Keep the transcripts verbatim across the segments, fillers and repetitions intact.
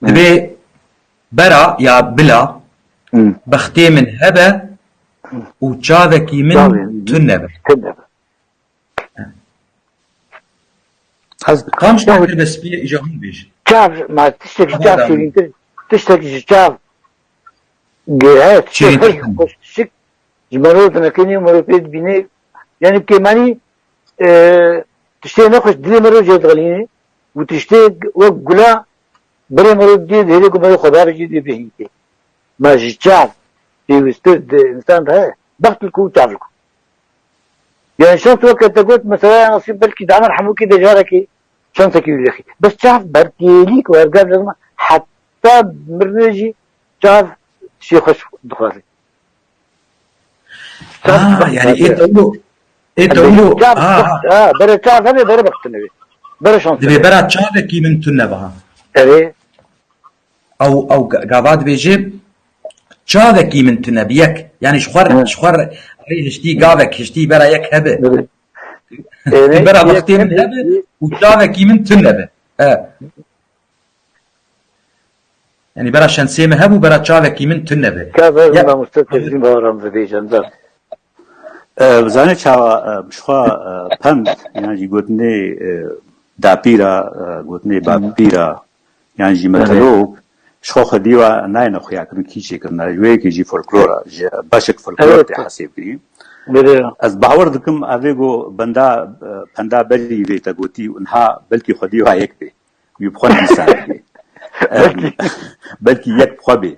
Dibê bera ya bila bextê min hebe û çavekî min tune be. Tune be. Ez Kam ji te helbestî ye îja hûn bêjin? Çav, ma tiştek ji çav şêrîntir, tiştek ji çav gêre, tiştek xweş, xweş tiştek ji merov dinekê nî û merov pê dibîne. Yani kêmanî, e, tiştê nexweş dilê merov jê dixelîne û tiştê wek gula berê merov dê dihêle ku merov xwe bavêje dê bihînkê. Ma ji çav pêwîstir di însan de heye. Bextê ku çav ku. Yani şans weke te got, mesela ya nasîb belkî damer hemûkî de carekî şansekî wî lêxî. Bes çav berkêlî ku ergav lazim e, heta mirinê jî çav şê xweş dixwaze. Çav Ah, yani ê tewlo, ê tewlo, çav, ah, ah, ha, bere çav hebe, bere bextin hebe. Bere şans dibê hebe. Bera çavekî min tune be ha. Evet. Ew, ew ga-, gava dibêje, çavekî min tune bi yek. Yani ji xwe re, ji xwe re, rê hiştî gavek, hiştî bera yek hebe. Bera bextê min hebe û çavekî min tune be. E. Yani bera şensê min hebû, bera çavekî min tune be. Ka ver mamoste tezîn bawaram dibêjin. E, bizane çawa, e, ji xwe, e, pend, yan jî gotinê, e, dapîra, e, gotinê bapîra, yan jî metelok, ji xwe xwedî wa nayêne xuyakirin, kî çêkirine, ji wê yekê jî folklor e, ji beşek folklor tê hesêb kirî. Ez bawer dikim, evê go benda, e, penda berî vê te gotî û niha belkî xwedî wa yek bê. Wî bi xwe nivîsandibê. Em, belkî yek bi xwe bê.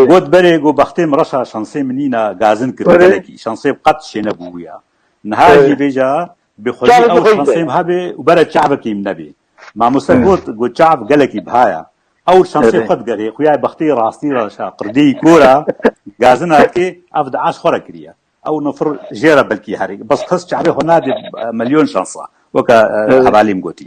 Got berê, got bextê min reş a, şansê min nîna gazin kir gelekî. Şansê qet şê nebûya. Niha jî vêca bi xwedî ew şansê min hebê û bere çavekî min nebê. Mamoste got, got çav gelekî bihaya. Ew şansê xwe digerê, xuya bextê rastî reş a, qirdêyî kor a, gazina dikê, ev dua ji xwe re kiriye. Ew nifir jê re belkî herî. Bes kes çavê xwe nadê, e, milyon şansa. Weke, e, hevalî min gotî.